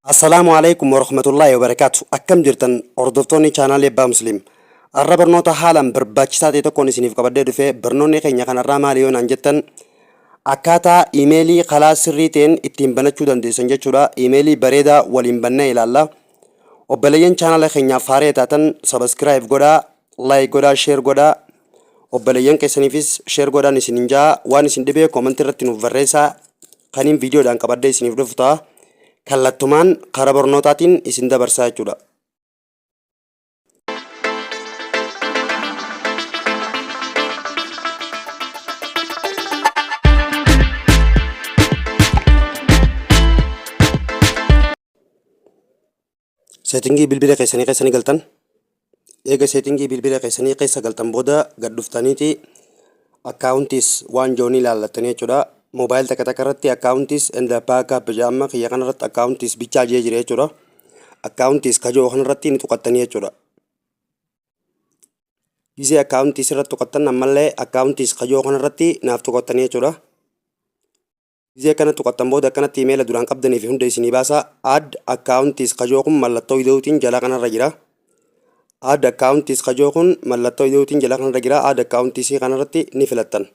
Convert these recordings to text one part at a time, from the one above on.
Assalaamu Aleykum Warahmatullaahi Wabarakaatu. Akkam jirtan hordoftoonni chaanaalii Abbaa Musliim? Har'a barnoota haalaan barbaachisaa ta'e tokkoon isiniif qabadhee dhufe. Barnoonni keenya kanarraa maali yoo naan jettan, akkaataa iimeelii karaa sirrii ta'een ittiin banachuu dandeessan jechuudha. Iimeelii bareedaa waliin bannee ilaalla. Obboleeyyan chaanaala keenyaaf haaree taatan subscribe godhaa, like godhaa, share godhaa. Obboleeyyan keessaniifis share godhaan isinin ja'a. Waan isin dhibee comment irratti nuuf barreessaa. Kaniin viidiyoodhaan qabadhee isiniif dhufu ta'a. Kallattumaan karaa barnootaatiin isin dabarsaa jechuudha. Seetingii bilbila keessanii keessa ni galtan. Eega seetingii bilbila keessanii keessa galtan booda gad dhuftaniiti accounts waan jiru ni ilaallattanii jechuudha. Mobile takka takka irratti accounts and backup jedha, amma kiyya kanarratti accounts bichaa jee jira jechuudha. Accounts ka jiru kanarratti ni tuqattanii jechuudha. Gisee accounts irratti tuqattan, ammallee accounts ka jiru kanarratti naaf tuqattanii jechuudha. Gisee akkana tuqattan booda akkanatti imeela duraan qabdanii fi hunda isinii baasa. Add accounts ka jiru kun mallattoo ida'uutiin jala kanarra jira. Add accounts ka jiru kun mallattoo ida'uutiin jala kanarra jira. Add accounts kanarratti ni filattan.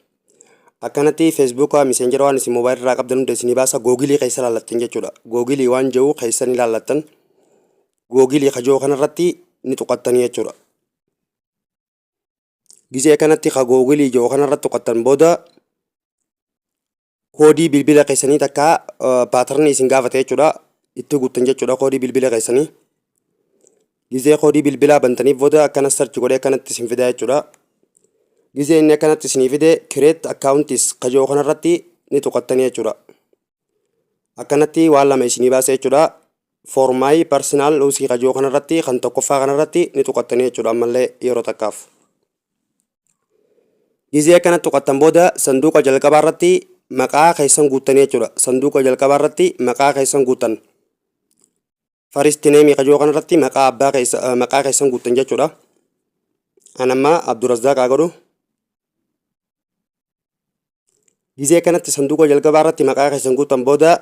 Akkanatti Facebookaa, Messengera, waan isin moobaayilii irraa qabdan hunda isinii baasa. Googilii keessa ilaallattan jechuudha. Googilii waan jiru keessa ni ilaallattan. Googilii ka jiru kanarratti ni tuqattanii jechuudha. Gisee kanatti ka googilii jiru kanarratti tuqattan booda koodii bilbila keessanii takka patternii isin gaafate jechuudha. Itti guuttan jechuudha koodii bilbila keessanii. Gizee koodii bilbilaa bantaniif booda akkana search godhee akkanatti isin fida jechuudha. Gizee inni akkanatti isinii fide, create accounts ka jiru kanarratti ni tuqattanii jechuudha. Akkanatti waan lama isinii baase jechuudha. For my personal use ka jiru kanarratti, kan tokkoffaa kanarratti ni tuqattanii jechuudha ammallee yeroo takkaaf. Gizee akkanatti tuqattan booda sanduuqa jalqabaa irratti maqaa keessan guuttanii jechuudha. Sanduuqa jalqabaa irratti maqaa keessan guuttan. First name ka jiru kanarratti maqaa abbaa keessa, maqaa keessan guuttan jechuudha. An amma Abdurrazzaaq haa godhu. Gizee kanatti sanduuqa jalqabaa irratti maqaa keessan guuttan booda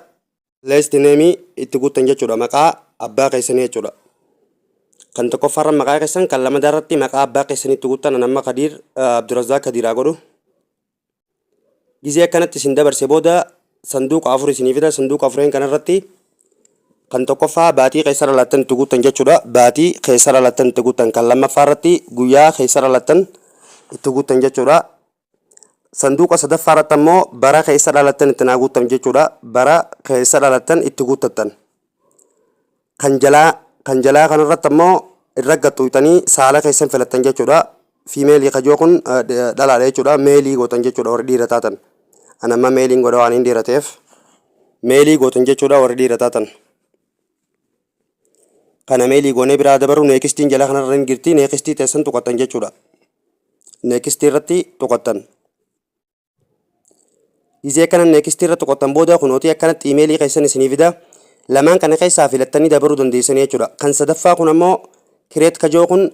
last name itti guuttan jechuudha. Maqaa abbaa keessanii jechuudha. Kan tokkoffaarra maqaa keessan, kan lammataa irratti maqaa abbaa keessanii itti guuttan. An amma Kadiir, Abdurrazzaaq Kadiir haa godhu. Gizee akkanatti isin dabarse booda sanduuqa afur isinii fida. Sanduuqa afureen kanarratti kan tokkoffaa baatii keessa dhalattan itti guuttan jechuudha. Baatii keessa dhalattan itti guuttan. Kan lammaffaa irratti guyyaa keessa dhalattan itti guuttan jechuudha. Sanduuqa sadaffaa irratti ammoo bara keessa dhalattan itti naa guuttan jechuudha. Bara keessa dhalattan itti guuttattan. Kan jalaa kanarratti ammoo irra gaxxuutanii saala keessan filattan jechuudha. Female ka jiru kun dhalaadha jechuudha. Male gootan jechuudha warri dhiira taatan. An amma maleiin godha waan hin dhiira ta'eef. Male gootan jechuudha warri dhiira taatan. Kana male goonee biraa dabaru, nextiin jala kanarra hin jirti. Next teessan tuqattan jechuudha. Next irratti tuqattan. Gizee kana next irra tuqattan booda kunootii akkanatti imeelii keessan isinii fida. Lamaan kana keessaa filattanii dabaruu dandeessanii jechuudha. Kan sadaffaa kun ammoo create ka jiru kun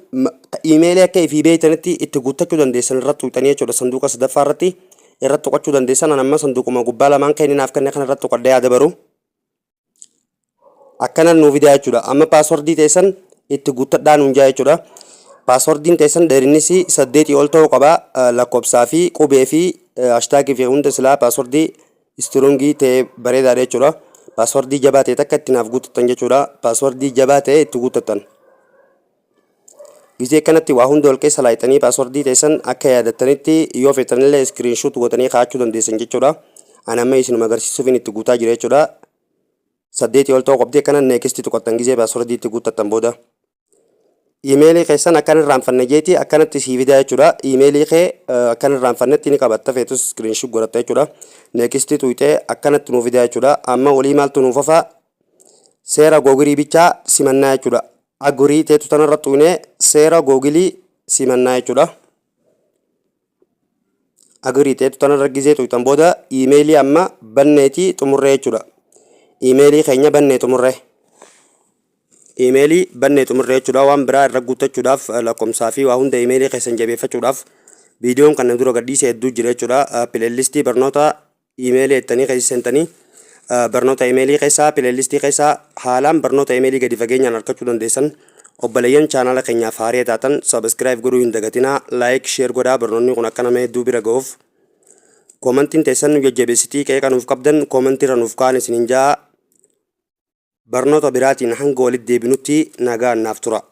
imeelii akka ifii beektanitti itti guuttachuu dandeessan irratti tuqxanii jechuudha. Sanduuqa sadaffaa irratti irratti tuqachuu dandeessan. An amma sanduuquma gubbaa lamaan kenninaaf kenne kana irratti tuqadhee haa dabaru. Akkana nuu fidaa jechuudha. Amma passwordii teessan itti guuttadhaa nuun jaa jechuudha. Passwordiin teessan dheerinnis 8 ol ta'uu qaba. Lakkoofsaa fi qubee fi hashtagii fi hunda silaa passwordii strongii ta'e bareedaadha jechuudha. Passwordii jabaa ta'e takka itti naaf guuttattan jechuudha. Passwordii jabaa ta'e itti guuttattan. Gizee kanatti waa hunda ol keessa laayixanii passwordii teessan akka yaadattanitti yoo feetanillee screenshot gootanii kaa'achuu dandeessan jechuudha. Ani amma isinuma agarsiisuuf itti guutaa jira jechuudha. 8 ol ta'uu qabdi. Akkana next tuqattan gizee passwordii itti guuttattan booda. Iimeelii keessan akkan irraanfanne jeeti akkanatti sii fidaa jechuudha. Iimeelii kee akkan irraanfannetti ni qabatta, feetus screenshot godhatta jechuudha. Next tuqxee akkanatti nuu fidaa jechuudha. Amma olii maaltu nuuf hafa? Seera googilii bichaa simannaa jechuudha. Agree teetu tanarra tuqnee seera googilii simannaa jechuudha. Agree teetu tanarra gizee tuqxan booda iimeelii amma banneetii xumurree jechuudha. Iimeelii keenya bannee xumurree. Iimeelii bannee xumurree jechuudha. Waan biraa irra guuttachuudhaaf, lakkoofsaa fi waa hunda iimeelii keessan jabeeffachuudhaaf viidiyoon kana dura gadhiise hedduu jira jechuudha. Playlistii barnoota iimeelii jettanii keessa seentanii Barnoota imeelii keessaa, playlistii keessaa haalaan barnoota imeelii gadi fageenyaan argachuu dandeessan. Obboleeyyan chaanala keenyaaf haaraa taatan subscribe godhuu hin dagatinaa, like, share godhaa, barnoonni kun akka nama hedduu bira ga'uuf. Commentiin teessan nu jajjabeessitii, qeeqa nuuf qabdan commentiirra nuuf kaan isiniin jaa. Barnoota biraatiin hanga walitti deebinutti nagaan naaf tura.